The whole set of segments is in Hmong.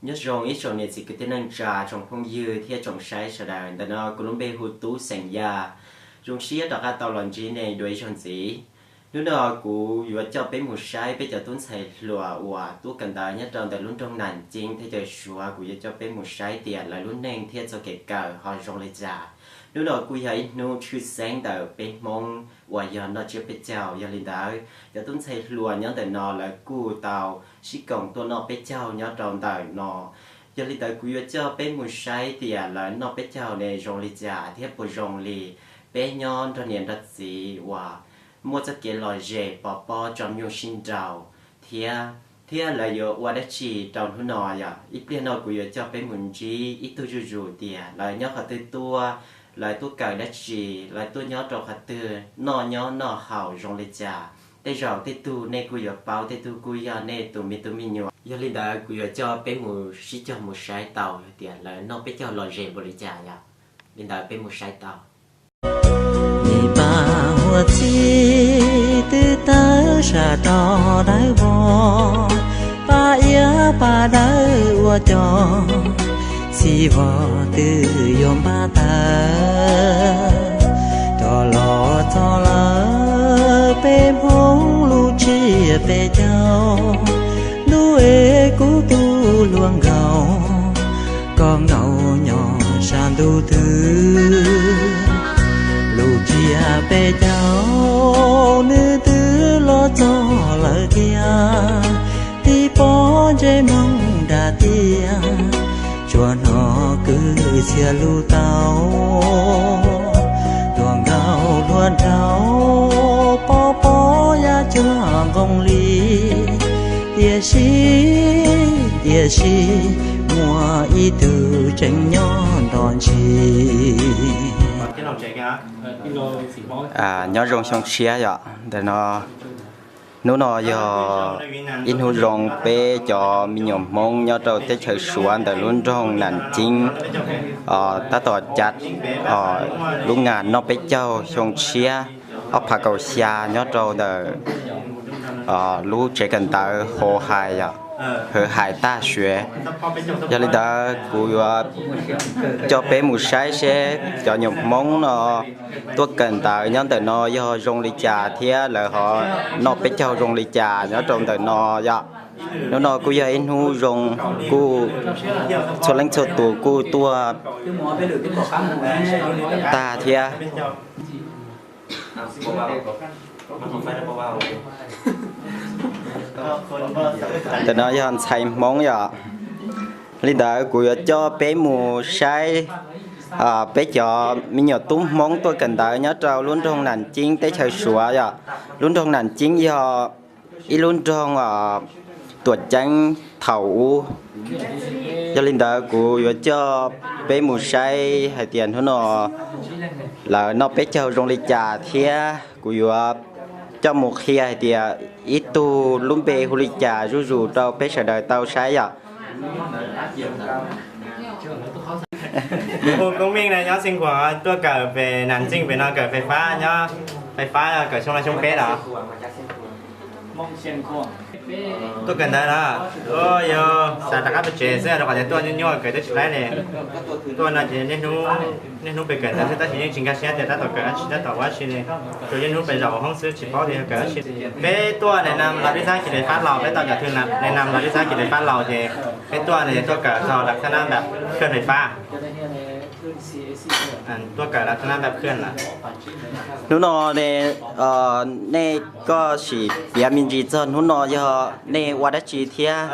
Nyob zoo ib tsoom niam txiv kwv tij neej tsa, tsoom phooj ywg thiab tsoom saib sawv daws. Ntawm no kuv lub npe hu Tub xeem Yaj. Zoo siab rov qab tau los ntsib nej dua ib zaug ntxiv. Hnub no kuv yuav coj peb mus saib peb cov tub ntxhais hluas uas tuaj kawm ntawv nyob rau ntawm lub nroog Nam Ceeb teb chaws Suav. Kuv yuav coj peb mus saib tias lawv lub neej thiab txoj kev kawm ho zoo li cas. Hnub no kuj yog ib hnub tshwj xeeb ntawm peb Hmoob uas yog noj tsiab peb caug. Yog li ntawd, cov tub ntxhais hluas nyob ntawm no lawv kuj tau sib koom tuaj noj peb caug nyob rau ntawm no. Yog li ntawd, kuv yuav coj peb mus saib tias lawv noj peb caug ne zoo li cas thiab puas zoo li peb nyob nrog niam nrog txiv uas muaj txoj kev lom zem pov pob tsom nyuj sib nraus thiab, thiab lawv yuav ua dab tsi rau hnub no. Yog ib pliag no kuv yuav coj peb mus ntsib ib tug zuj zus tias lawv nyob qhov twg tuaj, lawv tuaj kawm dab tsi, lawv tuaj nyob rau qhov twg, noj nyob noj haus zoo li cas. Tej zaum tej tug nej kuj yuav paub, tej tug kuj yog nej tus me tub me nyuam. Yog li ntawd, kuv yuav coj peb mus sib cog mus saib tau tias lawv noj peb caug lom zem npaum li cas. Yog li ntawd, peb mus saib tau. Ib pab huab txib twb tawg sab rov dawb vog, pab iab pab dawb ua cov txiv vog twb yuav npaj tawg rov los txog lawm peb Hmoob lub tsiab peb caug. Ntuj es kuv tus hluas nkauj, koj nkaum nyob sab ntuj twg? Lub tsiab peb caug nws twb los txog lawm tiag, tib pob ntsej muag dab tiag, tsuas hnov kwv txhiaj lus tau. Hluas nkauj hluas nraug pob pob yaj cuag nqoo li, tiam sis, tiam sis muaj ib tug tseem nyob nrog ntsis. Nyob zoo xyoo tshiab yom, ntawm no hnub no yog ib hnub zoo peb cov me nyuam Hmoob nyob rau teb chaws Suav ntawm lub nroog Nam Ceeb tab tom cav lub nga noj peb caug xyoo tshiab ob phav kaum xya nyob rau ntawm lub tsev kawm ntawv Hauv Hais, Hauv Hais Tag Suav. Yog li ntawd kuv yuav coj peb mus saib seb cov nyuam Hmoob no tuaj kawm ntawv nyob ntawm no yog zoo li cas thiab lawv ho noj peb caug zoo li cas nyob rau ntawm no yom. Hnub no kuj yog ib hnub zoo, kuj txhua leej txhua tus kuj tuaj tag thiab. Ntawm no yog ntxhais Hmoob yom. Li ntawd kuv yuav coj peb mus saib peb cov me nyuam tub Hmoob tuaj kawm ntawv nyob rau lub nroog Nam Ceeb teb chaws Suav yom. Lub nroog Nam Ceeb yog ib lub nroog tuam ceeb thaum ub. Yog li ntawd kuv yuav coj peb mus saib hais tias hnub no lawv noj peb caug zoo li cas thiab kuv yuav coj mus qhia hais tias ib tug lub npe hu li cas zuj zus rau peb sawv daws tau saib yom. Kuv hu Koob Meej na, nyob Xeev Khuam, tuaj kawm pem Nam Ceeb pem no kawm fais fab, nyob fais fab kawm xyoo no xyoo peb los. Tuaj kawm ntawv los? Yog xav rov qab pem tsev xwb rau qhov tias tuaj nyuaj nyuaj kawm twb tsis laib li. Tuaj no ces niaj hnub pem kawm ntawv xwb tab sis yeej tsis nkag siab tias tab tom kawm dab tsi tab tom ua dab tsi li. Tsuas niaj hnub pem zaum hoob xwb tsis paub tias yog kawm dab tsi. Peb tuaj nes nam los twb xav cia li fab laus, peb tau cov thwj nes nam los twb xav cia li fab laus ces peb tuaj no ces tuaj kawm txog las kha nab npam khwj fais fab. Tuaj kawm las kha nab npam khwj lawm. Hnub no nej, koj sim piav me ntsis txog hnub no yog nej ua dab tsi thiab?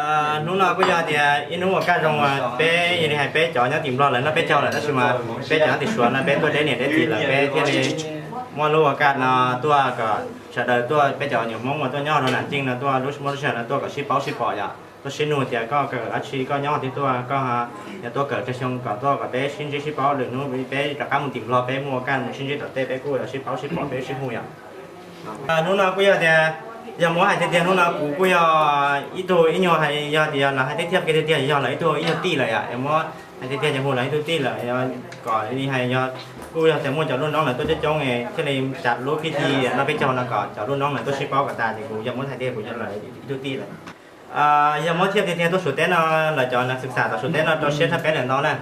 Hnub no kuj yog tias ib hnub ua kaj zoo, peb yog li hais peb cov nyob tim Nplog lawv noj peb caug lawm tab sis mas peb cov nyob tim Suav no peb tuaj deb niam deb txiv lawm peb thiaj li muaj lub ua kaj no tuaj kom sawv daws tuaj, peb cov nyuam Hmoob uas tuaj nyob rau Nam Ceeb no tuaj lub muaj lub sij hawm no tuaj kom sib paub sib pom yom, tuaj sib nug tias koj kawm dab tsi, koj nyob qhov twg tuaj, koj yog tuaj kawm tsawg xyoo kom tuaj kom peb sib ntsib sib paub, lwm hnub peb rov qab mus tim Nplog peb muaj ua kaj mus sib ntsib tom tej peb kuj yuav sib paub sib pom peb sib hu yom. Hnub no kuj yog tias yog muab hais tiag tiag hnub no kuv kuj yog ib tug ib nyuag hais yog tias los hais tiag tiag kiag tiag tiag yog lawv ib tug ib nyuag tij lawm yom, yog muab hais tiag tiag ces hu lawv ib tug tij lawm, kom li hais yog kuj yog tias muaj cov lub noob lawv tuaj coob coob thiaj li tas lub pib ti noj peb caug no kom cov lub noob lawv tuaj sib paub kom tas ces kuv yog muab hais tiag kuv yog lawv ib tug tij lawm. Yog muab thiaj tiag tiag tuaj Suav teb no, lawv cov neeg xwm xam tom Suav teb no rau siab tshaj peb lawm ntau na.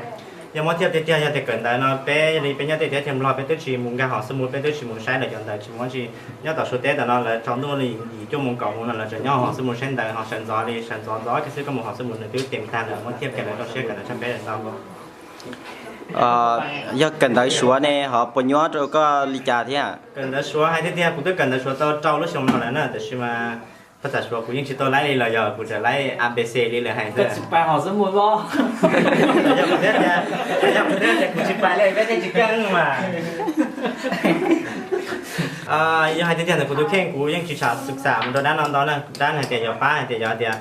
Yog muab thiaj tiag tiag yog tias kawm ntawv no peb li peb nyob tej teb chaws Nplog peb twb tsis mus nkag hauv xwb mus, peb twb tsis mus saib lawv cov ntawv tsis mus tsi. Nyob tom Suav teb tam no lawv tsaus ntuj li yim cuaj moos kaum moos no lawv tseem nyob hauv xwb mus saib ntawv ho sawv ntxov li sawv ntxov ntxov kiag xwb, koj mus hauv xwb mus nws twb tes tag lawm. Muab thiaj tiag lawv rau siab kawm ntawv tshaj peb lawm ntau. Yog kawm ntawv Suav ne ho puas nyuaj rau koj li cas thiab? Kawm ntawv Suav hais tiag tiag kuv twb kawm ntawv Suav tau rau lub xyoo no lawm na, tiam sis mas phaj xam Suav kuv yeej tsis tau laib li los yog kuv tseem laib A B C li lawv hais xwb. Yog kuv thiaj tias, yog kuv thiaj tias kuv tsis pais li peb thiaj tsis keej mas. Yog hais tiag tiag ntawm kuv tus kheej kuv yeej tsis tshua xwm xam mus rau dab no ntau na, dab hais tias yuav pab hais tias yog tias,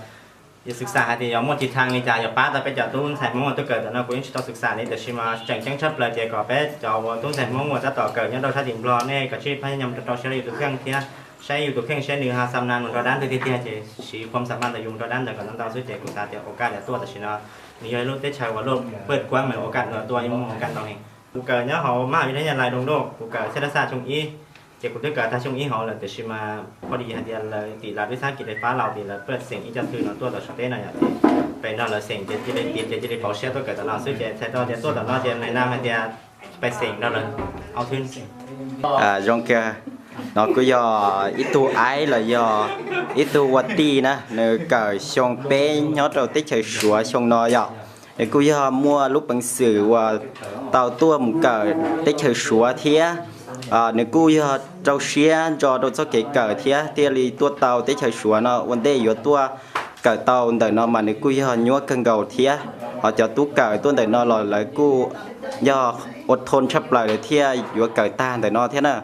yog xwm xam hais tias yog muaj tiv thang li cas yog pab tau peb cov tub ntxhais Hmoob tuaj kawm tam no kuv yeej tsis tau xwm xam li, tiam sis mas tseem ceeb tshaj plaws ces kom peb cov uas tub ntxhais Hmoob uas tab tom kawm nyob rau sab tim Nplog nej kom tsij pab nyob rau rau siab rau yus tus kheej thiab saib yus tus kheej saib nws ho xam nas mus rau dab twg tiag tiag ces siv khuam xam mas ntawm yus mus rau dab ntawd kom ntau ntau xwb ces kuv xav tias ua kaj liam tuaj tam sim no nws yog ib lub teb chaws uas luaj pawj kuab mas ua kaj ntawd tuaj yeej muaj ua kaj ntau heev. Kuv kawm nyob hauv mab ham viv thab nyaj lais Doos Doj, kuv kawm txhiab dab xaj xyoo ib, ces kuv twb kawm tag xyoo ib hauv lawm tiam sis mas pho li hais tias lawv tim lawv twb txhab kis fais fab laus tim lawv pawj xeem ib co thwj no tuaj tom Suav teb no yom, pem no lawv xeem ces cia li tiv ces cia li pauv siab tuaj kawm tom no xwb ces txhais tau tias tuaj tom no ces nais nam hais tias pais xeem rau lawv au thwj. Zoo kawg, no kuj yog ib tug aib los yog ib tug ua tij na, nws kawm xyoo peb nyob rau teb chaws Suav xyoo no yom. Nws kuj yog muaj lub peev xwm uas tau tuaj mus kawm teb chaws Suav thiab. Nws kuj yog rau siab ntso rau txoj kev kawm thiab thiaj li tuaj tau teb chaws Suav no. Ua ntej yuav tuaj kawm tau ntawm no mas nws kuj yog nyuaj kawg nkaus thiab. Ho cov tub kawm tuaj ntawm no los lawv kuj yog ua thoo tshaj plaws lawm thiaj yuav kawm tag ntawm no thiab na.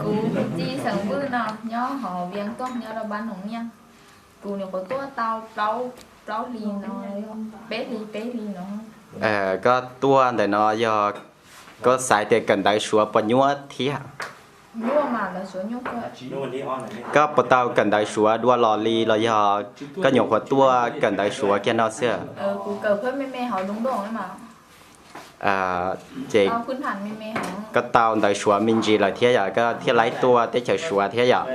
Kuv hu Txij xeem Vwj no, nyob hauv Vias Tooj nyob rau Npab Noom Nyiaj. Kuv nyuam qhuav tuaj tau plaub hlis no, peb hlis peb hlis no. Koj tuaj ntawm no yog koj xav tias kawm ntawv Suav puas nyuaj thiab? Koj puas tau kawm ntawv Suav dua los li los yog koj nyuam qhuav tuaj kawm ntawv Suav kiag no xwb? Ces koj tau ntawv Suav me ntsis lawm thiab yom, koj thiaj laib tuaj teb chaws Suav thiab yom.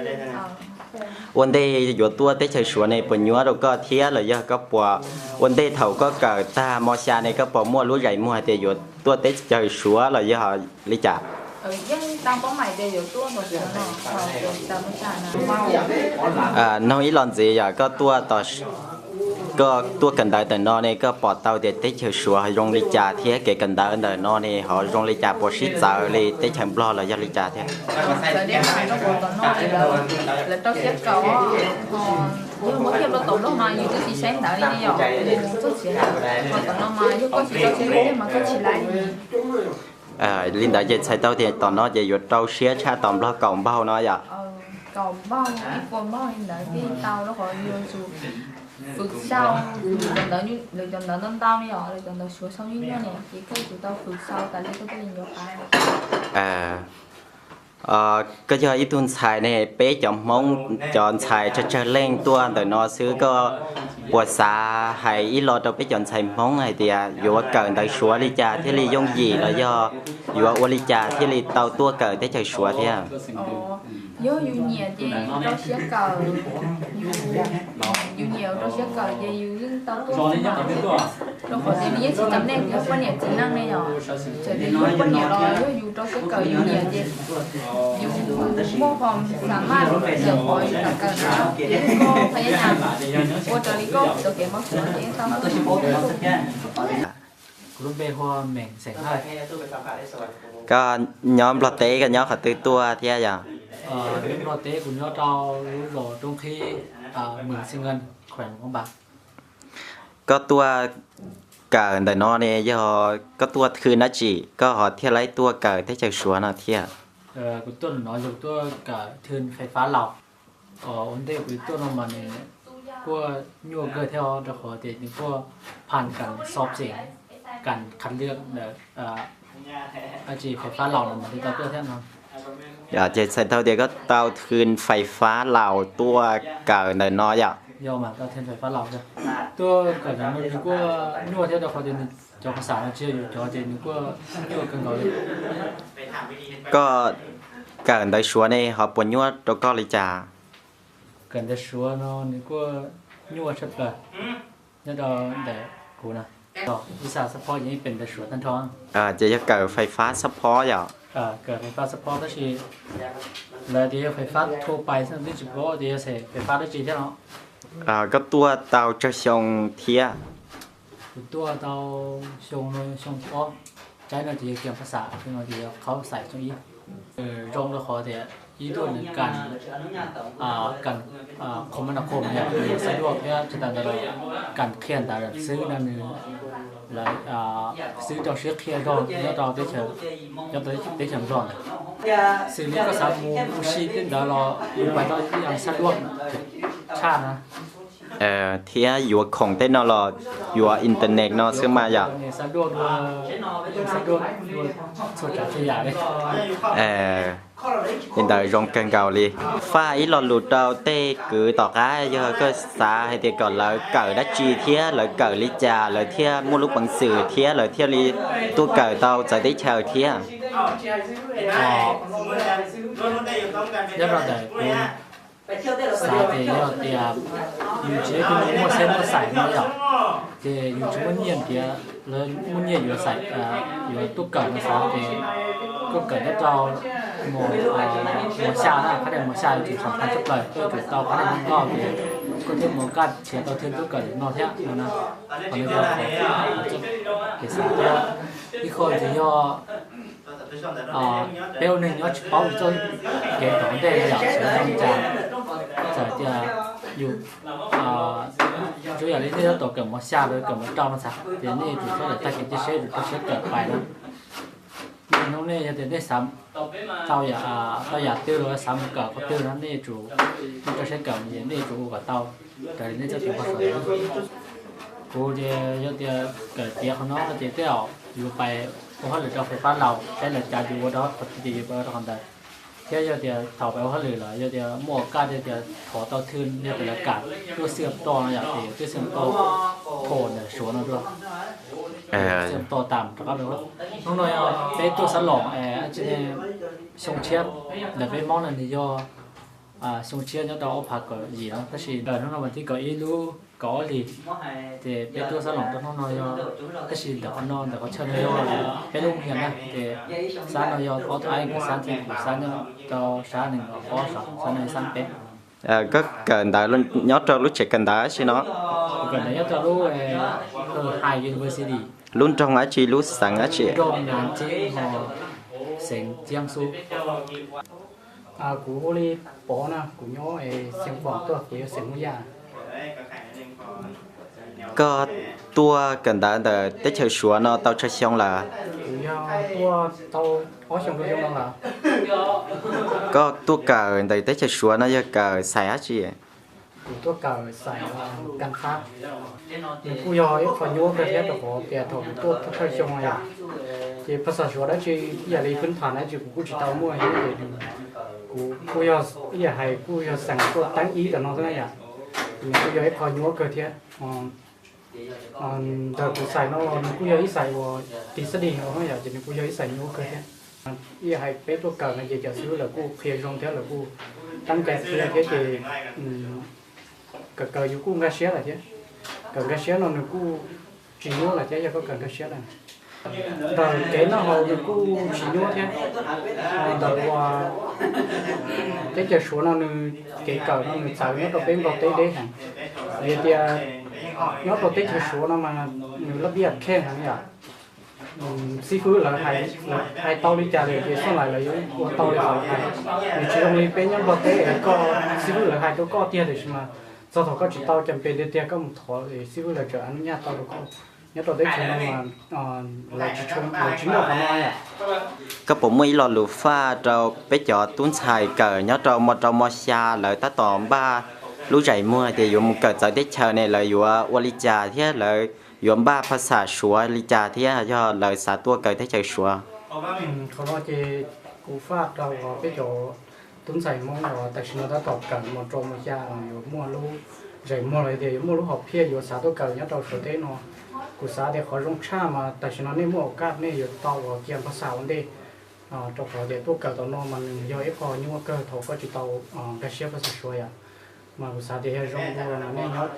Ua ntej yuav tuaj teb chaws Suav ne puas nyuaj rau koj thiab los yog koj puas, ua ntej thaum koj kawm tag mos xya ne koj puas muaj lub zais muag hais tias yuav tuaj teb chaws Suav los yog li cas? Noog ib los ntxiv yom, koj tuaj kawm ntawv tam no ne koj pom tau tias teb chaws Suav ho zoo li cas thiab kev kawm ntawv ntawm no ne ho zoo li cas, puas sib txawv li teb chaws Nplog los yog li cas thiab? Lawv rau siab kawm, yog muab thiaj rau tom Nplog mas yus twb tsis saib ntawv li ne yom, txog tsis, ho tom no mas yog koj tsis rau siab kawm mas koj tsis laib li. Li ntawd ces txhais tau tias tom no ces yuav rau siab tshaj tom Nplog kaum npaug no yom. Kaum npaug ib puas npaug li ntawd thiaj tau, rau qhov yuav tsum fwm sau, lawv cov ntawv ntau ntau li os, lawv cov ntawv Suav sau nyuaj nyuaj ne ces koj yuav tsum tau fwm sau tas li koj thiaj li yuav qab. Koj yog ib tug ntxhais ne, peb cov Hmoob cov ntxhais tsawg tsawg leej tuaj ntawm no xwb, koj puas xav hais ib lo rau peb cov ntxhais Hmoob hais tias yuav kawm ntawv Suav li cas thiaj li yooj yim los yog yuav ua li cas thiaj li tau tuaj kawm teb chaws Suav thiab? Yog yus nyiam ces rau siab kawm, yus nyiam rau siab kawm ces yus yeej tau tuaj xwb mas. Rau qhov tias nws yeej tsis cov neeg yog poj niam txiv neej ne yom. Txawm tias yus poj niam los yog yus rau siab kawm yus nyiam ces yus muaj qhov xav maj ntawm qhov yus kawm kawm na, ces koj pha yaj yam ua raws li koj txoj kev npau suav ces yeej tau. Kuv lub npe hu ua Meem xeem Hawj. Koj nyob Nplog teb koj nyob qhov twg tuaj thiab yog? Nyob Nplog teb kuv nyob rau lub zos Roob Qhib, Mường Xi Ngân, kheem Hmoob Npas. Koj tuaj kawm ntawm no ne yog koj tuaj thwj dab tsi koj ho thiaj laib tuaj kawm teb chaws Suav no thiab? Kuv tuaj no yog tuaj kawm thwj fais fab laus. Ua ntej kuv tuaj no mas nws kuj nyuaj kawg thiab rau qhov tias nws kuj phaj kam xob xeem, kam khav liaj ntawm dab tsi fais fab laus no mas thiaj tau tuaj thiab no. Ces txhais tau tias koj tau thwj fais fab laus tuaj kawm ntawm no yom? Yog mas tau thwj fais fab laus. Tuaj kawm ntawm no nws kuj nyuaj thiab rau qhov tias nws cov phas xas no tsis yog yus cov ces nws kuj nyuaj kawg nkaus li. Koj kawm ntawv Suav ne ho puas nyuaj rau koj li cas? Kawm ntawv Suav no nws kuj nyuaj tshaj plaws nyob rau ntawm kuv na. Ib xab phob yeej pem ntawv Suav tag nrho. Ces yog kawm fais fab xab phob yom? Kawm fais fab xab phob tab sis lawv tias yog fais fab thua pais xwb, twb tsis paub tias yog xaiv fais fab dab tsi thiab no. Koj tuaj tau tsawg xyoo thiab? Kuv tuaj tau xyoo no xyoo ob, tsaib no ces yog kiag phas xam, xyoo no ces yog qhaub xais xyoo ib. Zoo rau qhov tias ib tuaj nws kam, kam, qhov mas no qhov mas yog nws xab duaj thiab tsis tas ntawd los kam qhia ntawv xwb no nws, lawv xwb rau siab qhia zog nyob rau teb chaws, nyob rau teb chaws Nplog ntawd. Xws li koj xav mus ua si tej ntawd los yus pais tau ib yam xab duaj tshaj na. Thiab yuav khoom tej no los yuav internet no xwb mas yom? Xab duaj dua, xab duaj dua txhua tsav txhua yam li. Li ntawd zoo kawg nkaus li. Faj ib lo lus rau tej kwv tom qab, yog koj xav hais tias kom lawv kawm dab tsi thiab lawv kawm li cas lawv thiaj muaj lub peev xwm thiab lawv thiaj li tuaj kawm tau txawv teb chaws thiab. Nyob rau ntawm kuv xav tias yog tias yus tsis yog ib tug neeg muaj xeeb muaj xais no yom, ces yus tsis muaj nyiaj tias lawv muaj nyiaj yuav xais, yuav tuaj kawm no xav tias koj kawm nyob rau mos, mos xya na, qhab dej mos xya yuav tsum xam phaj tshaj plaws, koj yuav tsum tau qhab dej zoo nkauj ces koj thiaj mus kaj thiaj tau thiaj tuaj kawm no thiab no na. Qhov no yog qhov kev xav thiab. Ib qho ces yog peb ua neeg nyob tsis paub txoj kev tom ntej no yom, xyov zoo li cas. Txawm tias yus tsuas yam li nej tab tom kawm mos xya los kawm mos rau no xav tias nej yuav tsum txhob tawm tag kev cia siab, yuav tsum rau siab kawm pais na. Nej hnub nej yog tias nej xav tau yam, tau yam twg los xav mus kawm qhov twg no nej yuav tsum nej rau siab kawm ces nej yuav tsum ua kom tau raws li nej txoj kev npau suav. Kuv ces yog tias kawm tiav qhov no ces tej zaum yuav pais ua hauj lwm rau fais fab laus, saib lawv cav yus ua rau qhov twg ces yuav pais ua rau qhov ntawd. Thiab yog tias thaum pais ua hauj lwm lawm yog tias muaj kaj tias thov tau thwj, yog tias lawv kam tuaj xwb to no yom, ces yuav tuaj xwb to thom ntawm Suav no dua. Xwb to tas rov qab. Hnub no yog peb tuaj xav loos, xyoo tshiab ntawm peb Hmoob no nws yog xyoo tshiab nyob rau ob phav kaum yim no, tab sis ntawm hnub no vas thib kaum ib lub kaum ob hlis, ces peb tuaj xav loos rau hnub no yog, tab sis ntawm qhov no ntawm qhov chaw no yog peb lub mus yog na, ces xab no yog ob tug aib nkawd xab thiab kuv xab nyob rau sab nees nkaum ob, xab no yog xab peb. Koj kawm ntawv nyob rau lub tsev kawm ntawv si no? Kuv kawm ntawv nyob rau lub High University. Lub nroog dab tsi lub xeev dab tsi? Nroog Nam Txib ho xeev Jiangsu. Kuv hu li Pov na, kuv nyob Xeev Khuam tuaj, kuv yog xeem Hmoob Yaj. Koj tuaj kawm ntawv ntawm teb chaws Suav no tau tsawg xyoo lawm? Kuv yog tuaj tau ob xyoo rau xyoo no lawm. Koj tuaj kawm ntawm teb chaws Suav no yog kawm xais dab tsi? Kuv tuaj kawm xais kas fab. Nws kuj yog ib qho nyuaj kawg thiab rau qhov tias thaum kuv tuaj thawj xyoo yom, ces phas xam Suav dab tsi ib yam li phwb tham dab tsi kuv kuj tsis tau muaj thiab, ces kuv kuj yog ib yam hais kuj yog xeem tuaj teeb ib tam no xwb na yom. Nws kuj yog ib qho nyuaj kawg thiab. Ntawm kuv xais no nws kuj yog ib xais uas tis xab dis no yom, ces nws kuj yog ib xais nyuaj kawg thiab. Ib yam hais peb tuaj kawm no ces cov xib fwb lawv kuj qhia zoo thiab lawv kuj teeb cai qhia thiab ces kawm kawm yus kuj nkag siab lawm thiab. Kawm nkag siab no nws kuj tsis nyuaj lawm thiab yog koj kawm nkag siab lawm. Ntawm kev noj haus nws kuj tsis nyuaj thiab. Ntawm uas teb chaws Suav no nws kev kawm no nws txawv nyob rau peb Nplog teb deb heev. Vim tias nyob rau teb chaws Suav no mas nws laj pia kheej heev yom. Xib fwb lawv hais tau li cas lawm ces xoj lais lawv yuav ua tau li qhov lawv hais. Nws tsis zoo li peb nyob Nplog teb es koj xib fwb lawv hais rau koj tiag tiam sis mas txog thaum koj tsis tau cas pes tiag tiag koj mus thov xib fwb lawv tseem a nub nyaj tau rau koj. Nyob rau teb chaws no mas lawv tsis tshua, lawv tsis muaj qhov no yom. Koj puas muaj ib lo lus faj rau peb cov tub ntxhais kawm nyob rau mo rau mo xya lawv tab tom npaj lub zais muag tias yuav mus kawm txawv teb chaws ne lawv yuav ua li cas thiab lawv yuav npaj phas xam Suav li cas thiab yog lawv xav tuaj kawm teb chaws Suav? Qhov no ces kuv faj rau peb cov tub ntxhais Hmoob uas tam sim no tab tom kawm mo rau mo xya yuav muaj lub zais muag los tias yuav muaj lub hom phiaj yuav xav tuaj kawm nyob rau Suav teb no. Kuv xav tias qhov zoo tshaj mas tam sim no nej muaj o kaj nej yuav tau uas kiag phas xam ua ntej, rau qhov tias tuaj kawm tom no mas nws yog ib qho nyuaj kawg thaum koj tsis tau nkag siab phas xam Suav yom. Mas kuv xav tias yog zoo dua no nej nyob,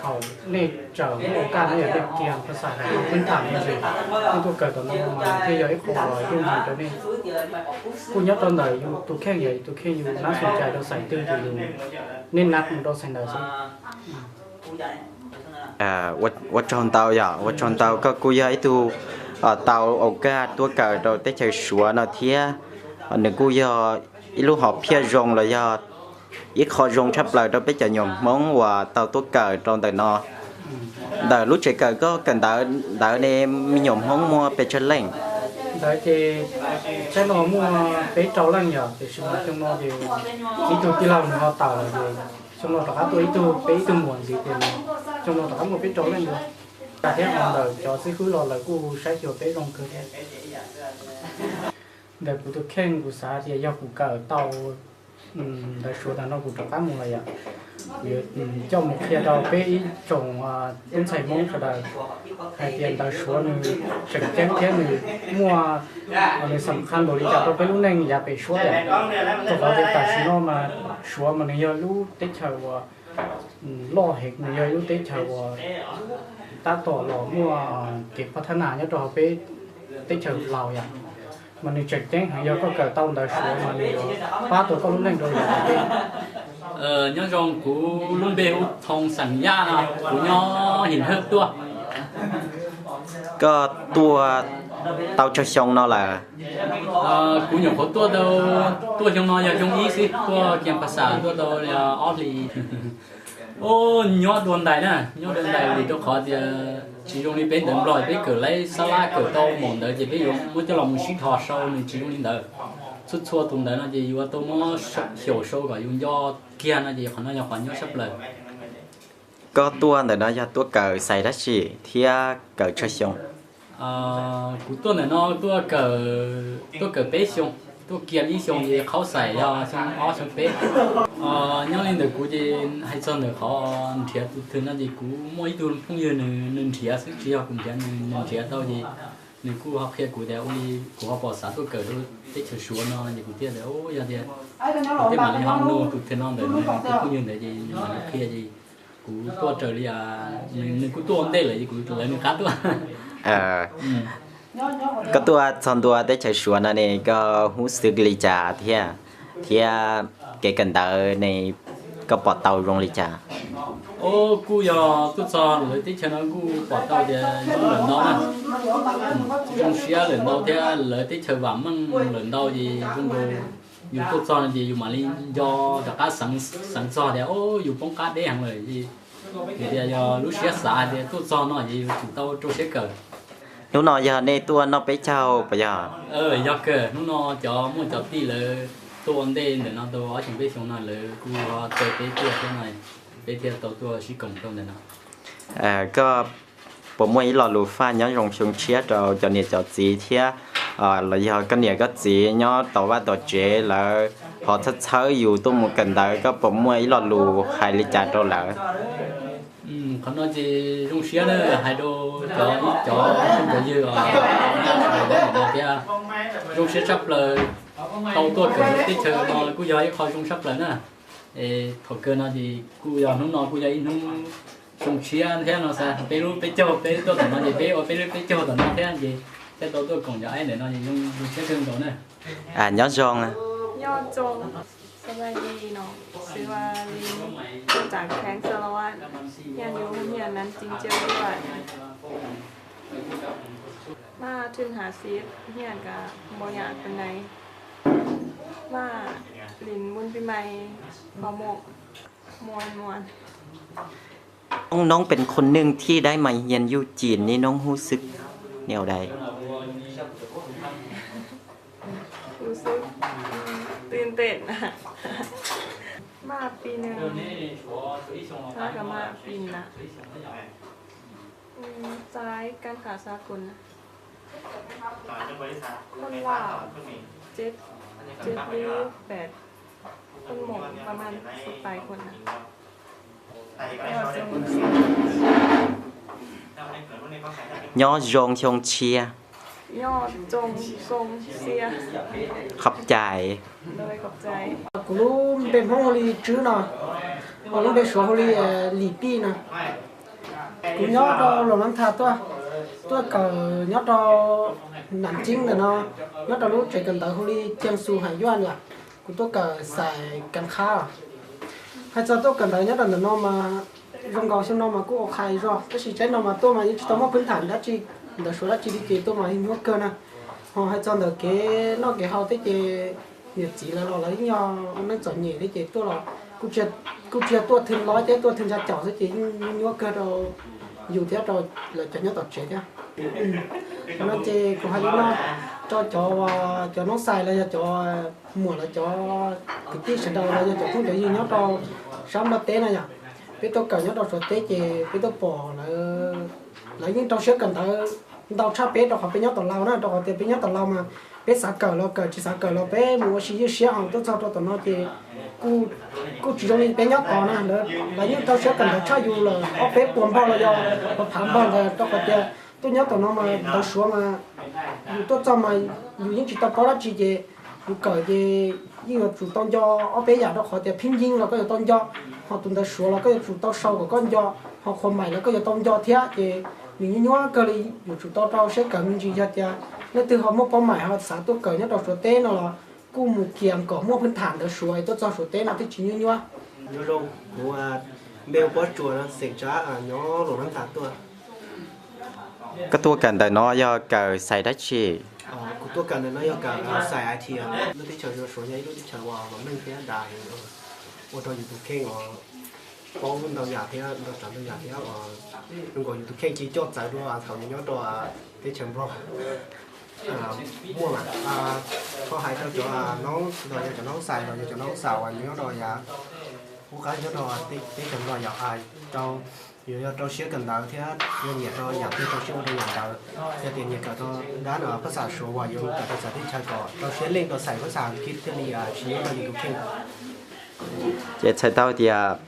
thaum nej tsaws lub au kaj no yog nej kiag phas xas hais lus peb tham me ntsis, nej tuaj kawm tom no mas thiaj yog ib qho uas yooj yim rau nej. Kuj nyob rau ntawm yus tus kheej, yog yus tus kheej yus nab xu cais rau xais twg ces yus, nej nab mus rau xais ntawd xwb. Ua tsaug ntau yom, ua tsaug ntau, koj kuj yog ib tug tau au kaj tuaj kawm rau teb chaws Suav no thiab. Nws kuj yog ib lub hom phiaj zoo los yog ib qho zoo tshaj plaws rau peb cov nyuam Hmoob uas tau tuaj kawm rau ntawm no. Ntawm lub tsev kawm koj kawm ntawv ntawd ne, me nyuam Hmoob muaj pes tsawg leej? Ntawd ces tsheb no muaj peb rau leej yom, tiam sis mas xyoo no ces ib tug tij laug nws ho tawm lawm ces xyoo no rov qab tuaj ib tug, peb ib tug muam ntxiv ces xyoo no rov qab muaj peb rau leej dua. Thiab ho ntawm cov xib hwb los lawv kuj saib xyuas peb zoo kawg thiab. Ntawm kuv tus kheej kuv xav tias yog kuv kawm tau ntawv Suav tag no kuv rov qab mus lawm yom, kuv yuav coj mus qhia rau peb ib tsoom tub ntxhais Hmoob sawv daws hais tias ntawv Suav nws tseem ceeb thiab nws muaj, nws xam khaj npaum li cas rau peb lub neej yav pem suab yom. Rau qhov tias tam sim no mas Suav mas nws yog lub teb chaws uas loj heev, nws yog ib lub teb chaws uas tab tom los muaj kev pab thab nas nyob rau hauv peb teb chaws Laus yom. Mas nws tseem ceeb heev, yog koj kawm tau ntawv Suav mas nws yuav pab tau koj lub neej rau yav tom ntej. Nyob zoo, kuv lub npe hu Thoo Xeem Yaj no, kuv nyob Him Hawj tuaj. Koj tuaj tau tsawg xyoo no lawm? Kuv nyuam qhuav tuaj tau, tuaj xyoo no yog xyoo ib xwb, tuaj kiag phas xas tuaj tau ob hlis. Nyob dua ntais na, nyob dua ntais vim rau qhov tias tsis zoo li peb ntawv Nplog, peb kawm laib xab lab kawm tau maum ntawd ces peb yuav muab coj los mus sib dhos sau, nws tsis zoo li ntawd. Txhua txhua tus ntawv no ces yuav tau muab xyaum sau kom yus nco kiag no ces qhov no yog qhov nyuaj tshaj plaws. Koj tuaj ntawm no yog tuaj kawm xais dab tsi thiab kawm tsawg xyoo? Kuv tuaj ntawm no tuaj kawm, tuaj kawm peb xyoo, tuaj kiag ib xyoo ces qhaub xais yog xyoo ob xyoo peb. Nyob li ntawm kuv ces hais txog ntawm qhov nrhiav tus twg no ces kuv muaj ib tug phooj ywg, nws nrhiav xwb tsis yog kuv nrhiav, nws nrhiav tau ces nws kuj ho qhia kuv tias ua li kuv ho pom xav tuaj kawm rau teb chaws Suav no ces kuv thiaj tias yog tias kuv thiaj mam li ho nug tus twg no ntawm nws tus phooj ywg ntawd ces nws mam li qhia ces kuv tuaj raws li, nws kuj tuaj ua ntej lawm ces kuv lawv nws qab tuaj. Koj tuaj txog ntua teb chaws Suav no ne koj hub xwb li cas thiab, thiab kev kawm ntawv ne koj pom tau zoo li cas? Kuj yog tuaj txog lawv teb chaws no kuj pom tau tias zoo lawm ntau na, zoo siab lawm ntau thiab lawv teb chaws vam meej lawm ntau ces zoo nkaus yus tuaj txog no ces yus mam li nco rov qab xeev txog tias yus poob qab deb heev lawm ces, vim tias yog lub siab xav hais tias tuaj txog no ces yus tsum tau rau siab kawm. Hnub no yog nej tuaj noj peb caug puas yog? Yog kawg, hnub no cov muaj cov tij lawv tuaj ua ntej ntawm no tau ob xyoo peb xyoo no lawv kuj ho caw peb tuaj thiab no, peb thiaj tau tuaj sib koom rau ntawm no. Koj puas muaj ib lo lus faj nyob zoo xyoo tshiab rau cov niam cov txiv thiab los yog koj niam koj txiv nyob tom vaj tom tsev lawv ho txhawb txhawb yus tuaj mus kawm ntawv, koj puas muaj ib lo lus hais li cas rau lawv? Qhov no ces zoo siab na, hais rau cov, cov phooj cov ywg os, thiab zoo siab tshaj plaws tau tuaj kawm teb chaws no kuj yog ib qho zoo tshaj plaws na. Thaum kawg no ces kuj yog hnub no kuj yog ib hnub zoo siab thiab no xav peb lub peb caug, peb tuaj tom no ces peb ua peb lub peb caug tom no thiab ces thiaj tau tuaj koom cov aib ntawm no ces zoo siab kawg nkaus na. Nyob zoo. Nyob zoo. Sawv daws li no, xwv ua li tuaj tsav kheev xwb los, nyiaj yus nyiaj nan tsis ntsia luaj. Maj thwj hnav xib nyiaj kav npaum yam tus nais. Maj lin npun pis mais qhov muag muag muag. Ông Nôngเป็นคนหนึ่งที่ได้มาเรียนอยู่จีนนี่ Nông รู้สึกแนวใด? Tus xwb, tus ntej na, maj pis nws, tab kav maj pis na, txais kab kham xav kun na, koj laj, ceb, ceb lub pem, koj mom pab maj xub pais kun na. Nyob zoo xyoo tshiab. Nyob zoo xyoo tshiab. Khov cai. Kuv lub npe Hmoob hu li Tswb no. Lub npe Suav hu li Lis Pij no. Kuv nyob rau Los Nab Thas tuaj, tuaj kawm nyob rau Nam Ceeb ntawm no, nyob rau lub tsev kawm ntawv hu li Ciang Xus Haim Yuaj yom. Kuv tuaj kawm xais Kav Qhab. Hais txog tuaj kawm ntawv nyob rau ntawm no mas zoo nkaus xyoo no mas kuj ua qhais zog, tab sis tsaib no mas tuaj mas yeej tsis tau muaj phwb tham dab tsi, ntawv Suav dab tsi li ces tuaj mas yeej nyuaj kawg na. Ho hais txog ntawm kev noj kev haus thiab ces niam txiv lawv los lawv yeej yog neej txom nyem thiab ces tuaj los kuj tsis yog tuaj thwj lob thiab tuaj thwj ntsa caum xwb ces yeej nyuaj kawg rau yus thiab rau lawv cov nyob tom tsev thiab. Qhov no ces kuv hais li no rau cov, cov noob xais los yog cov muam los cov kwv tij sawv daws los yog cov phooj cov ywg nyob rau sab Nplog teb na yom. Peb tuaj kawm nyob rau Suav teb ces peb tuaj pom lawv, lawv yeej rau siab kawm ntawv ntau tshaj peb rau qhov peb nyob tom laus na, rau qhov tias peb nyob tom laus mas peb xav kawm los kawm, tsis xav kawm los peb mus ua si ywj siab, ho tuaj txog rau tom no ces kuj tsis zoo li peb nyob tod na. Lawv yeej rau siab kawm ntawv tshaj yus lawm ob peb puas npaug los yog phav phav npaug ntawd, rau qhov tias tuaj nyob tom no mas ntawv Suav mas yus tuaj txog mas yus yeej tsis tau paub dab tsi ces yus kawm ces yeej yuav tsum tau nco ob peb yam, rau qhov tias phib ncib los koj yuav tau nco, ho tus ntawv Suav los koj yuav tsum tau sau kom koj nco, ho qhuas maim los koj yuav tau nco thiab ces nws nyuaj nyuaj kawg li. Yuav tsum tau rau siab kawm me ntsis. Yog tias leej twg ho muaj paub maim ho xav tuaj kawm nyob rau Suav teb no los kuj mus kiag kom muaj phwb tham ntawv Suav es tuaj txog Suav teb no twb tsis nyuaj nyuaj. Nyob zoo, kuv npe hu Pob Tsuas no, xeem Tsab, nyob Los Nab Thas tuaj. Koj tuaj kawm ntawm no yog kawm xais dab tsi? Kuv tuaj kawm ntawm no yog kawm xais I T. Lub teb chaws Suav yog ib lub teb chaws uas vam meej thiab dav heev, ua rau yus tus kheej uas paub ntau yam thiab nrog tsav ntau yam thiab uas zoo nkaus yus tus kheej ci coj txawv dua thaum yus nyob rau teb chaws Nplog. Muaj, ho hais rau cov noob los yog cov noob xais los yog cov noob xaus uas nyob rau yav qub qab nyob rau teb chaws Nplog yog rau, yuav yog rau siab kawm ntawv thiab yog nyiam rau yam twg rau siab ua rau yam ntawd. Yog tias nyiam kawm rau dab no phaj xaj Suav uas yuav kawm rau txawv teb chaws kom rau siab leej rau xais phaj xaj Askiv thiaj li tsis nyuaj rau yus tus kheej. Ces txhais tau tias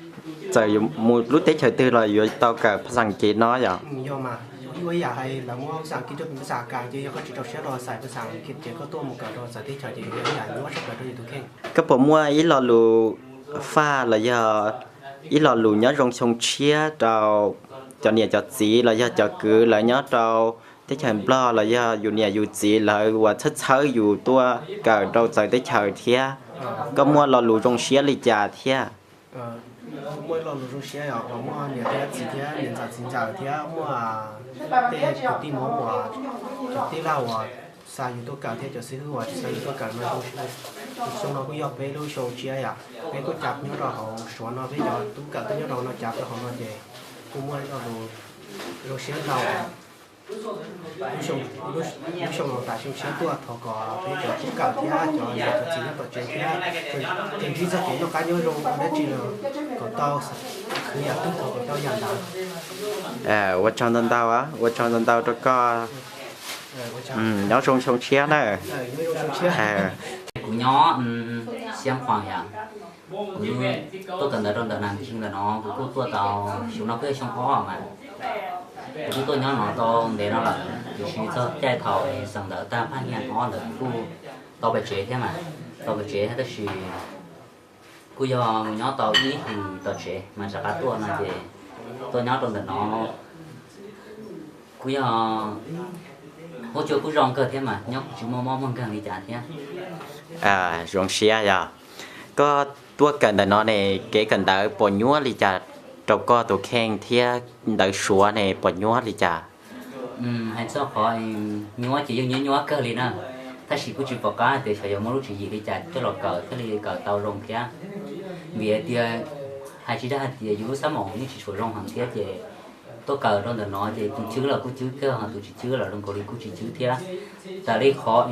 txawm yuav mus lub teb chaws twg los yuav tau kawm phaj xaj Askiv no yom? Yog mas, ib ua ib yam hais lawv muab phaj xaj Askiv coj mus phaj xaj Kas, ces yog koj tsis rau siab rau xais phaj xaj Askiv ces koj tuaj mus kawm rau txawv teb chaws ces yog ib yam nyuaj tshaj plaws rau yus tus kheej. Koj puas muaj ib lo lus faj los yog ib lo lus nyob zoo xyoo tshiab rau cov niam cov txiv los yog cov kwv lawv nyob rau teb chaws Nplog los yog yus niam yus txiv lawv uas txhawb txhawb yus tuaj kawm rau txawv teb chaws thiab? Koj muaj lo lus zoo siab li cas thiab? Muaj ib lo lus zoo siab yog uas muaj niam thiab txiv thiab niam ntxawm txiv ntxawm thiab muaj tej kwv tij Hmoob uas cov tij laug uas xa yus tuaj kawm thiab cov xib hwb uas xa yus tuaj kawm no. Xyoo no kuj yog peb lub xyoo tshiab yom, peb kuj cav nyob rau hauv Suav no, peb cov tub kawm tuaj nyob rau no cav rau hauv no ces kuj muaj ib lo lus zoo siab ntau. Lub xyoo no tas xyoo tshiab tuaj thov kom peb cov tub kawm thiab cov niam cov txiv nyob tom tsev thiab tseem ntsib txoj kev noj qab nyob zoo dab tsi los kom tau khwv yam twg thov kom tau yam ntawd. Ua tsaug ntau ntau, ua tsaug ntau ntau rau koj. Nyob zoo xyoo tshiab na. Kuv nyob Xeev Khuam yom, kuv tuaj kawm ntawv rau ntawm Nam Chin ntawm no, kuv kuj tuaj tau xyoo no kuj yog xyoo ob mas. Kuv kuj tuaj nyob no tau ntev no lawm, tiam sis txog caij thaum xeem ntawv tag phaj nyiaj ob ntawd kuv kuj tau pais tsev thiab mas, tau pais tsev thiab tab sis kuj yog mus nyob tau ib hlis tom tsev mas rov qab tuaj no ces tuaj nyob rau ntawm no kuj yog huab cua kuj zoo kawg thiab mas nyob kuj tsis muaj mob muaj nkeeg li cas thiab. Zoo siab yog. Koj tuaj kawm ntawm no ne, kev kawm ntawv puas nyuaj li cas rau koj tus kheej thiab ntawv Suav ne puas nyuaj li cas? Hais txog qhov nyuaj ces yeej nyuaj nyuaj kawg li na, tab sis kuj tsis pom qab hais tias xyov yuav muaj lub tswv yim li cas coj los kawm thiaj li kawm tau zoo thiab. Vim hais tias, hais tsis dag hais tias yus lub xab maum yeej tsis tshua zoo heev thiab ces tuaj kawm rau ntawm no ces tus cwb los kuj cwb kawg, ho tus tsis cwb los zoo nkaus li kuj tsis cwb thiab. Tas li qhov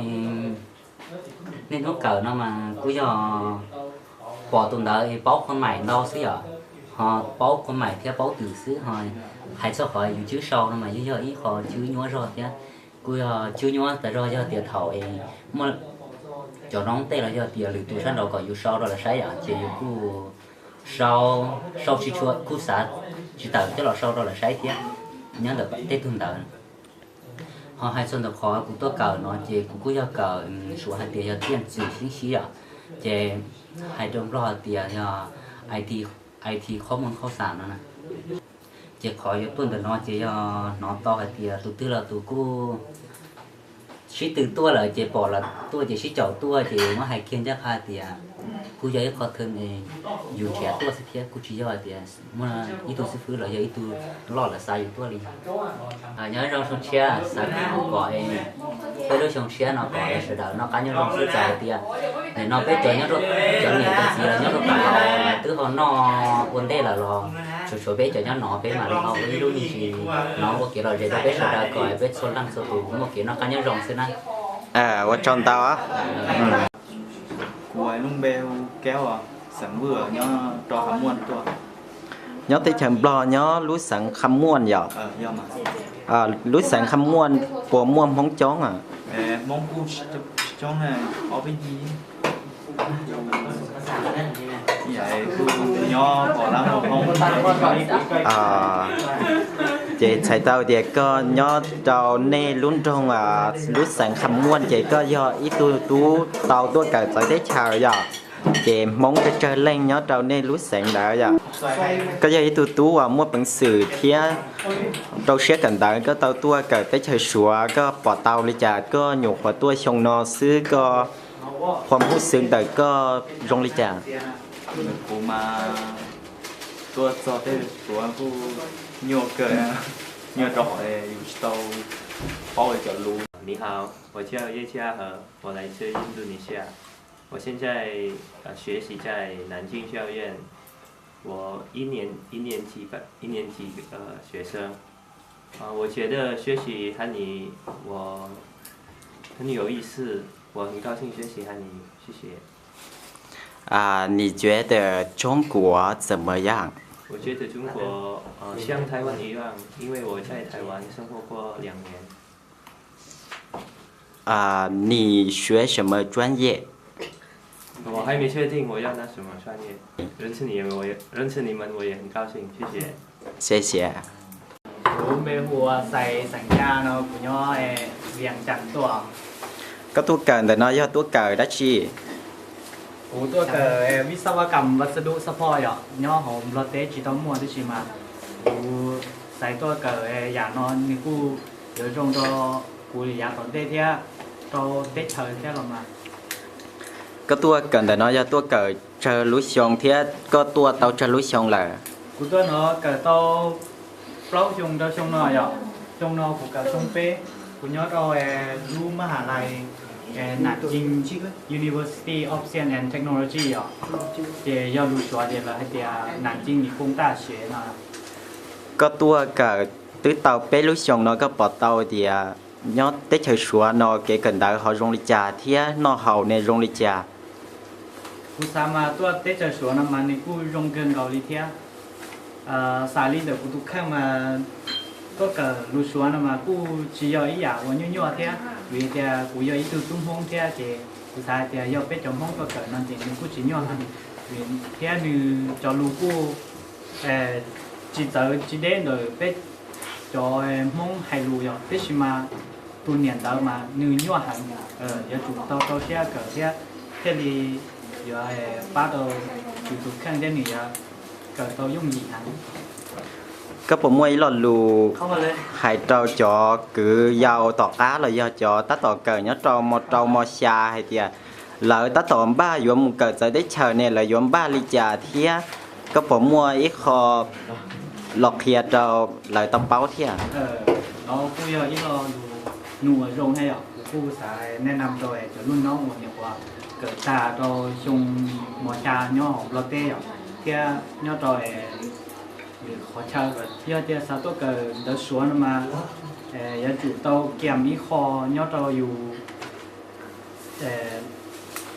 niaj hnub kawm no mas kuj yog pom tus ntawd es paub qhua maim ntau xwb yom, ho paub qhua maim thiab paub twm xwb, ho hais txog qhov yus cwb sau no mas yeej yog ib qho cwb nyuaj zog thiab. Kuj yog cwb nyuaj tas zog yog tias thaum es muaj cov noob tej los yog tias lwm tus sab nraud kom yus sau rau lawv saib yom, ces yus kuj sau, sau tsis tshua, kuj xav tsis tawm coj los sau rau lawv saib thiab nyob ntawm tej tug ntawd. Ho hais txog ntawm qhov kuv tuaj kawm no ces kuv kuj yog kawm, Suav hais tias yog tiaj ntxwm xib xib yom, ces hais rau Nplog hais tias yog I T I T qhob muaj qhob xam no na. Ces qhov yuav tuaj ntawm no ces yog hnov tau hais tias tus twg los tus kuj sib tw tuaj lawm ces pom lawv tuaj ces sib caum tuaj ces muab hais kiag ncaj qha tias kuj yog ib qho thw yus nrhiav tuaj xwb thiab kuj tsis yog hais tias muaj ib tug xib fwb los yog ib tug loj lawv xa yus tuaj li. Nyob zoo xyoo tshiab, xav kom peb lub xyoo tshiab no kom sawv daws noj qab nyob zoo xwb, txawm hais tias nim no peb cov nyob rau, cov niam cov txiv los nyob rau tom no twb ho noj ua ntej lawm los tsuas tshuav peb cov nyob no peb mam li ho ua ib lub me ntsis no ua kev lom zem rau peb sawv daws kom peb txhua leej txhua tus muaj kev noj qab nyob zoo xwb na. Ua tsaug ntau. Kuv lub npe hu Keb, xeem Vwj, nyob rau Kham Muam tuaj. Nyob teb chaws Nplog nyob lub xeev Kham Muam yom? Lub xeev Kham Muam puas muaj Hmoob coob? Ces txhais tau tias koj nyob rau nej lub nroog, lub xeev Kham Muam ces koj yog ib tug tub tau tuaj kawm txawv teb chaws yom? Ces Hmoob tsawg tsawg leej nyob rau nej lub xeev ntawd yom? Koj yog ib tug tub uas muaj peev xwm thiab rau siab kawm ntawv, koj tau tuaj kawm teb chaws Suav, koj pom tau li cas? Koj nyuam qhuav tuaj xyoo no xwb, koj qhov hub xwv ntawm koj zoo li cas? Kuv mas tuaj txog teb chaws Suav kuj nyuaj kawg, nyuaj rau qhov yus tsis tau paub cov lus. 你好，我叫叶嘉禾，我来自印度尼西亚。我现在呃学习在南京学校院，我一年一年级班一年级呃学生。啊，我觉得学习汉语我很有意思，我很高兴学习汉语，谢谢。啊，你觉得中国怎么样？我觉得中国呃像台湾一样，因为我在台湾生活过两年。啊，你学什么专业？我还没确定我要拿什么专业。认识你们，我也认识你们，我也很高兴，谢谢。谢谢。 Kuv npe hu ua Xais, xeem Yaj no, kuv nyob Vias Cas tuaj. Koj tuaj kawm ntawm no yog tuaj kawm dab tsi? Kuv tuaj kawm Vij Xab Vaj Kam Vaj Xab Dub Xab Phoj yom, nyob hauv Nplog teb tsis tau muaj, tab sis mas kuv xav tuaj kawm yam no nws kuj yuav zoo rau kuv yav tom ntej thiab rau teb chaws thiab los mas. Koj tuaj kawm ntawm no yog tuaj kawm tsawg lub xyoo thiab koj tuaj tau tsawg lub xyoo lawm? Kuv tuaj no kawm tau plaub xyoo rau xyoo no yom. Xyoo no kuv kawm xyoo peb, kuv nyob rau lub maj ha lais Nanjing University of Science and Technology yom, ces yog lus Suav ces lawv hais tias Nanjing Nipon Taxi no. Koj tuaj kawm twb tau peb lub xyoo no koj pom tau tias nyob teb chaws Suav no kev kawm ntawv ho zoo li cas thiab noj haus ne zoo li cas? Kuv xav mas tuaj teb chaws Suav no mas nws kuj zoo kawg nkaus li thiab. Xav li ntawm kuv tus kheej mas tuaj kawm lus Suav no mas kuj tsis yog ib yam uas nyuaj nyuaj thiab, vim tias kuv yog ib tug tub Hmoob thiab ces kuv xav hais tias yog peb cov Hmoob tuaj kawm no ces nws kuj tsis nyuaj heev, vim thiab nws cov lus kuj tsis txawv tsis deb ntawm peb cov Hmoob hais lus yom, tab sis mas tus niam ntawv mas nws nyuaj heev, yuav tsum tau rau siab kawm thiab thiaj li yuav pab tau yus tus kheej thiab nws yuav kawm tau yooj yim heev. Koj puas muaj ib lo lus hais rau cov kwv yau tom qab los yog cov tab tom kawm nyob rau mo rau mo xya hais tias lawv tab tom npaj yuav mus kawm txawv teb chaws ne, lawv yuav npaj li cas thiab koj puas muaj ib qho los qhia rau lawv tau paub thiab? Nov kuj yog ib lo lus nus uas zoo thiab yom, kuv kuj xav nej nam rau cov lub noob uas nyuam qhuav kawm tag rau xyoo mo xya nyob hauv Nplog teb yom, thiab nyob rau lwm qhov chaw, yog tias xav tuaj kawm ntawv Suav no mas yuav tsum tau kiam ib qho nyob rau yus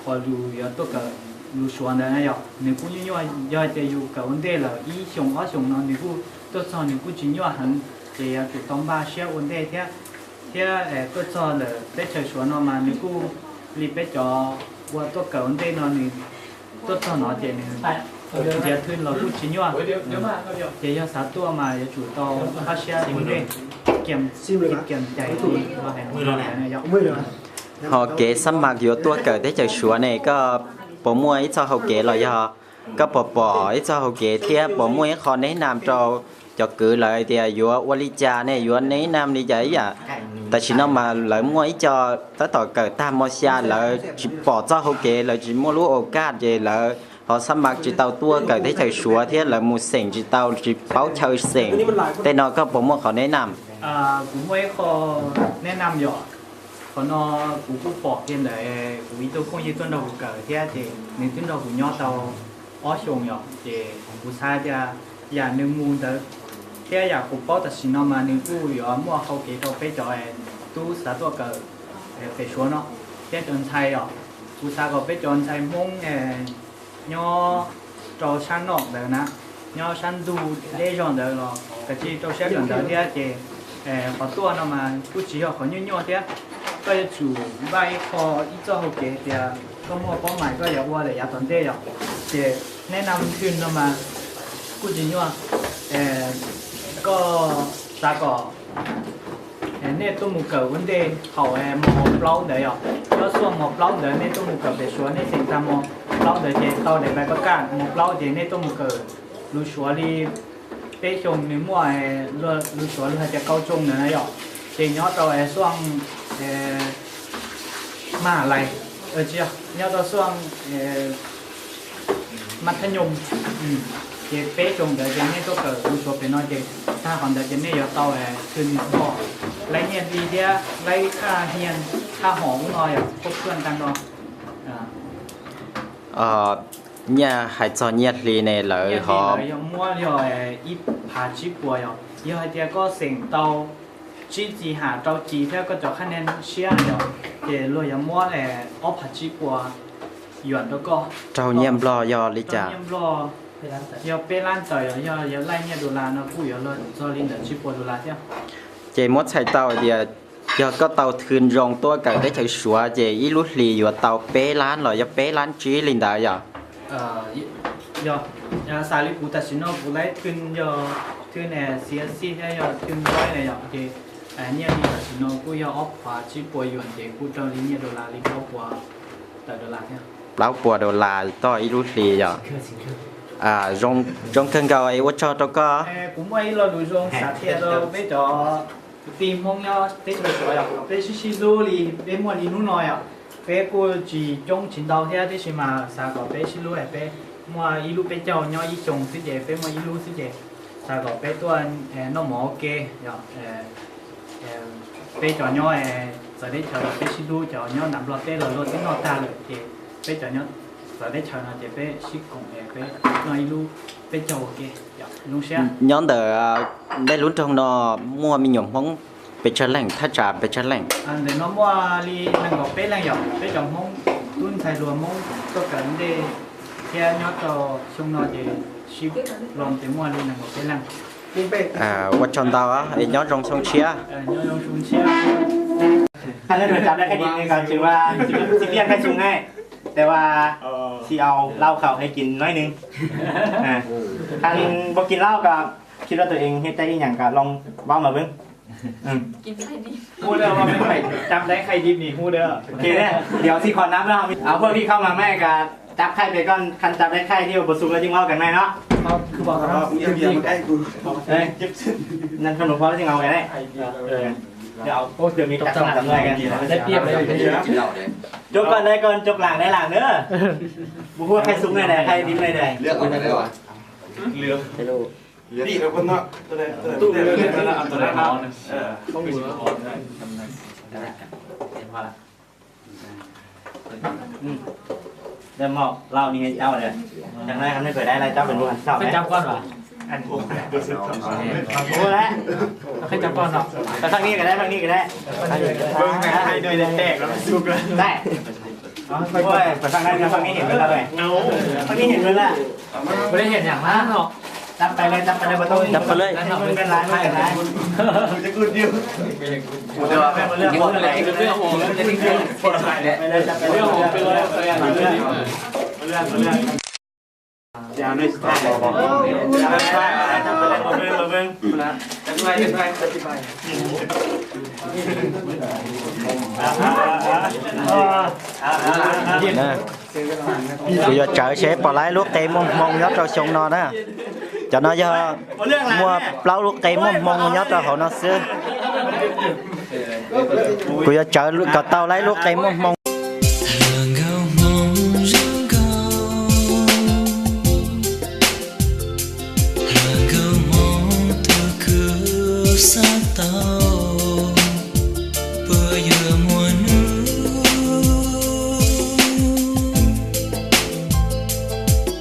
qhov yus yuav tuaj kawm lus Suav ntawd na yom, nws kuj nyuaj nyuaj, yog hais tias yus kawm ua ntej lawm ib xyoos ob xyoos no nws kuj tuaj txog nws kuj tsis nyuaj heev, ces yuav tsum tau npaj siab ua ntej thiab, thiab tuaj txog ntawm teb chaws Suav no mas nws kuj li peb cov uas tuaj kawm ua ntej no nws tuaj txog no ces nws nrhiav thwj los kuj tsis nyuaj, ces yog xav tuaj mas yuav tsum tau npaj siab ua ntej, kiam cai li uas hais no yom. Ho kev xab mas yuav tuaj kawm teb chaws Suav ne koj puas muaj ib txoj hau kev los yog Koj puas pom ib txoj hau kev thiab puas muaj ib qho neb nam rau cov kwv lawv tias yuav ua li cas ne, yuav neb nam li cas ib yam? Tam sim no mas lawv muaj ib co tab tom kawm tag mos xya, lawv tsis pom txoj hau kev, lawv tsis muaj lub au kaj, ces lawv ho xab mas tsis tau tuaj kawm teb chaws Suav thiab lawv mus xeem tsis tau, tsis paub chaw xeem. Tej no koj puas muaj qhov neb nam? Kuv muaj ib qho neb nam yom. Qhov no kuv kuj pom kiag ntawm kuv ib tug phooj ywg tuaj nrog kuv kawm thiab ces nws twb nrog kuv nyob tau ob xyoos yom, ces kuv xav tias yam nws mus ntawd thiab yam kuv paub tam sim no mas nws kuj yuav muaj hau kev rau peb cov tub xav tuaj kawm pem Suav no thiab cov ntxhais os. Kuv xav kom peb cov ntxhais Hmoob nyob rau sab no ntawd na, nyob sab ntug deb zog ntawd los kav tsij rau siab kawm ntawv thiab ces qhov tuaj no mas kuj tsis yog qhov nyuaj nyuaj thiab. Koj yuav tsum npaj ib qho ib txoj hau kev tias koj muaj paub mas koj yuav ua lawm yav tom ntej yom, ces neb nam thwj no mas kuj tsis nyuaj. Koj xav kom nej tuaj mus kawm ua ntej thaum mos plaub ntawd yom. Nyob xuaj mos plaub ntawd nej tuaj mus kawm pem Suav, nej xeem tag mos plaub ntawd ces tau daim npaim pab kaj mos plaub ces nej tuaj mus kawm lus Suav li peb xyoos nws muaj lus Suav lus hais tias kau tsoo ntawd na yom. Ces nyob rau xuaj mas lais, tsis yog, nyob rau xuaj mas thaj nyoos, ces peb xyoos ntawd ces nej tuaj kawm lus Suav pem no ces tag qhov ntawd ces nej yuav tau thwj nws txog laib nyiaj hli thiab laib thaj nyiaj thaj hom ub no yom, koj kuj ntag no. Nyiaj, hais txog nyiaj hli ne lawv ho yog muab yog ib phav tsib puas yom. Yog hais tias koj xeem tau tsib txis ham rau txis thiab koj cov khab niag siab yom, ces luag yuav muab ob phav tsib puas yuam rau koj. Raug nyiaj Nplog yog li cas? Nplog yog peb lab tawm yom, yog yuav laij nyiaj dollar no kuj yuav luag txog li ntawm tsib puas dollar thiab. Ces muab txhais tau hais tias yog koj tau thwj zoo tuaj kawm teb chaws Suav ces ib lub hlis yuav tau peb lab los yog peb lab tsib li ntawd yom? Yog, xav li kuv tam sim no kuv laib thwj yog thwj ne xiav xij thiab yog thwj nqaib ne yom, ces nyiaj li tam sim no kuj yog ob phav tsib puas yuam ces kuj raug li nyiaj dollar li plaub puas tawm dollar thiab. Plaub puas dollar toj ib lub hlis yom. Zoo kawg nkaus es ua tsaug rau koj. Kuv muaj ib lo lus zoo xav qhia rau peb cov kwv tij Hmoob nyob teb chaws Suav yom, kom peb sib sib hlub li peb muaj li hnub no yom. Peb kuj tsis coob tsis ntau thiab tiam sis mas xav kom peb sib hlub es peb muaj ib lub peb caug nyob ib xyoos xwb ces peb muaj ib lub xwb ces xav kom peb tuaj noj mov ua ke yom. Peb cov nyob txawv teb chaws los peb sib hlub, cov nyob nram Nplog teb los luag twb noj tag lawm ces peb cov nyob txawv teb chaws no ces peb sib koom es peb noj ib lub peb caug ua ke. Zoo siab. Nyob ntawm nej lub nroog no muaj me nyuam Hmoob pes tsawg leej, thaj tsam pes tsawg leej? Ntawm no muaj li nees nkaum peb leej yom, peb cov Hmoob tub ntxhais hluas Hmoob tuaj kawm ntej thiab nyob rau xyoo no ces sib los ces muaj li nees nkaum peb leej. Ua tsaug ntau es nyob zoo xyoo tshiab. ถ้าเรื่องหน่วยจับได้แค่ดินนี่ก็ถือว่าสิเลี่ยงไข้สูงให้ แต่ว่าสิเอาเหล้าเขาให้กินน้อยนึง อ่า คันบ่กินเหล้าก็คิดว่าตัวเองเฮ็ดได้อีหยังก็ลองเว้ามาเบิ่ง อืม กินไข่ดิบ พูดเด้อว่าไม่ไข่ จับได้ไข่ดิบนี่พูดเด้อ โอเคเด้อ เดี๋ยวสิขอนับแล้ว เอาพวกที่เข้ามาใหม่ก็จับไข่ไปก่อน คันจับได้ไข่ที่บ่สุกแล้วจึงเว้ากันใหม่เนาะ คือบอกว่า เอ้ย นั่นขนมพอแล้วจึงเอากันได้ เดี๋ยวเอา โอ้ เดี๋ยวมีจับสลากหน่อยกัน ได้เปรียบเลย จกก่อนได้ก่อน จกหลังได้หลังเด้อ บ่ฮู้ว่าไข่สุกแนวใด ไข่ดิบแนวใด เลือกเอาไปได้วะ เหลือ นี่เราก็เนาะ ตัวใด ตัวใด ตู้เลือกได้แล้ว เอาตัวใดเอา เออ ข้อมูลแล้ว ได้มอบเหล้านี่ให้เจ้าเลย อย่างไรครับ ไม่เคยได้อะไร เจ้าเป็นผู้รับผิดชอบไหม จับก่อนวะ อัน โอ้แล้ว ให้จับก่อนเนาะ ไปทางนี้ก็ได้ ทางนี้ก็ได้ เบิ่งไปทางไหนโดยแตกแล้วมันสุกแล้ว ได้ โอ้ย ไปทางนั้นนะ ทางนี้เห็นไปแล้วไง ทางนี้เห็นไปแล้ว ไม่ได้เห็นอย่างนั้นหรอก จับไปเลย จับไปเลย บ่ต้อง จับไปเลย ให้มันเป็นร้าน ไม่เป็นร้าน กูจะกูดิว กูจะว่าแม่งมาเลือกหมดเลย เรื่องของมันจะได้เรื่อง ไปเลย จับไปเลย เรื่องของเป็นเรื่อง ไปเลย มาเลือก มาเลือก มาเลือก อย่าไม่ใช่ อย่าไม่ใช่ จับไปเลย มาเบิ่ง มาเบิ่ง จับไป จับไป จับไป นะ Kuv yuav tsawv seb pom laib lub qe muaj hmoo nyob rau xyoo no na. Cov no yog muaj plaub lub qe muaj hmoo nyob rau hauv no xwb. Kuv yuav tsawv kom tau laib lub qe muaj hmoo. Hluas nkauj hmoob zoo nkauj, hluas nkauj hmoob tus kuv xav tau, puas yuav muaj hnub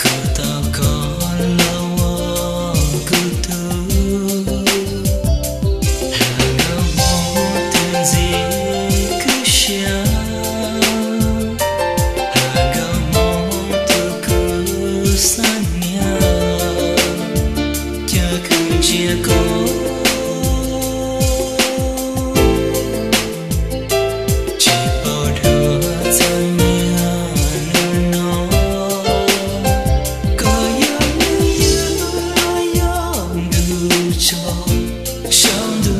kuv tau koj los ua kuv tug. Hluas nkauj hmoob tus ntxim kwv siab, hluas nkauj hmoob tus kuv xav niam, cia kuv ntsia koj, tsis paub dua txog niaj hnub no, koj yog nws ywg los yog ntu tso, saum ntu